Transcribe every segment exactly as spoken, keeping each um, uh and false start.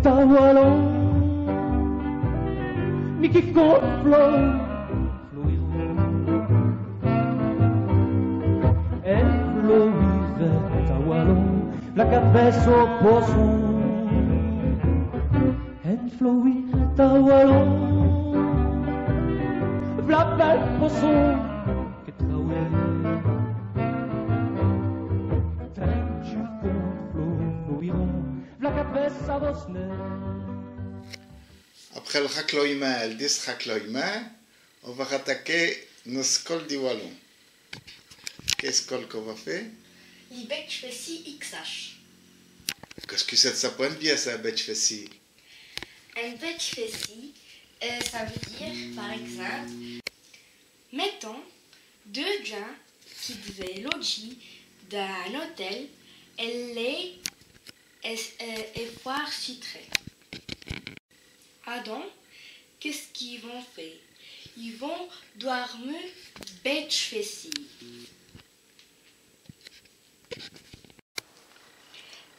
È walon, mi qui compte fleur, fleuiron. È fleuiron, è walon, v'la qu'avèsse au poisson. È fleuiron, è walon, v'la bèl poisson. Qu'èst trawè. Tant qu'on fleut, fleuiron, v'la qu'avèsse à vos nêrs. Après l' racloyemint èt l' disracloyemint, on va rataker nosse scole di walon. Qué scole qu'on va fé ? Li bètch-fèssî X H. Qu'èst-ce qui c'èst d' ça, po ène pièce, in bètch-fèssî ? In bètch-fèssî, euh, ça vout dîre, par ègzimpe, mètans, deûs djins qui d'vèt lodjî dins in otèl, èt l' lét èst, euh, èst fwârt sitré. Adon, qu'èst-ce qu'i vont fé ? I vont dwârmu bètch-fèssî.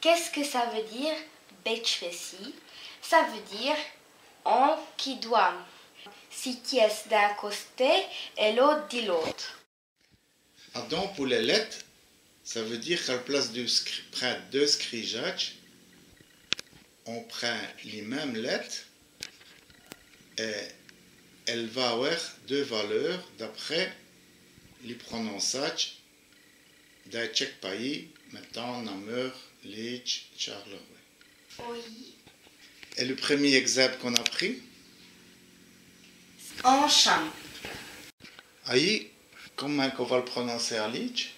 Qu'èst-ce qui ça vout dîre, bètch-fèssî ? Ça vout dîre on qui dwâme, si qu'èst d'in costé èt l'ôte di l'ôte. Adon, po lès lètes, ça vout dîre qu'à l' place di scri-, prinde deûs scrîjadjes, on prind li min.me lète èt èle va awè deûs valeûrs d'après li prononçadje di chèque payis, mètans Nameur, Lîdje, Châlèrwè. Oyi. Èt l' prumî ègzimpe qu'on-z-a pris ? On chame. Ayi, comint qu'on va l' prononcer à Lîdje ?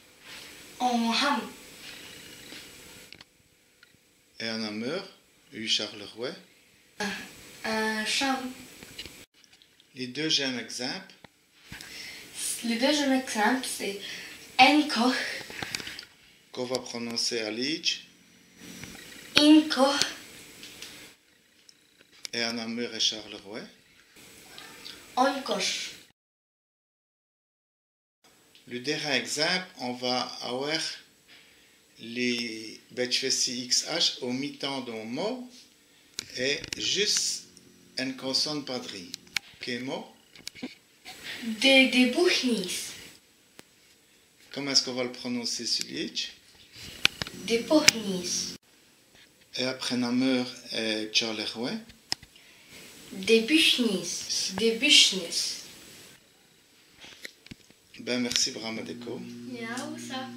On hame. Èt à Nameur, ou Châlèrwè ? In, in chame. Li deûzinme ègzimpe. Li deûzinme ègzimpe, c'èst ène cohe. Qu'on va prononcer à Lîdje ? Ène cohe. Èt à Nameur èt Châlèrwè ? One coche. Li dèrin ègzimpe, on va awè li bètch-fèssî X H au mitan d'on mot èt jusse ène consone pa-drî. Qué mot ? Dès, dès bouhnis. Comint èst-ce qu'on va l' prononcer su Lîdje ? Dès bouhnis. Èt après Nameur èt Châlèrwè ? Dès buhnis, dès buhnis. Bin, mèrci brâmint dès côps. Èt à vous, ça.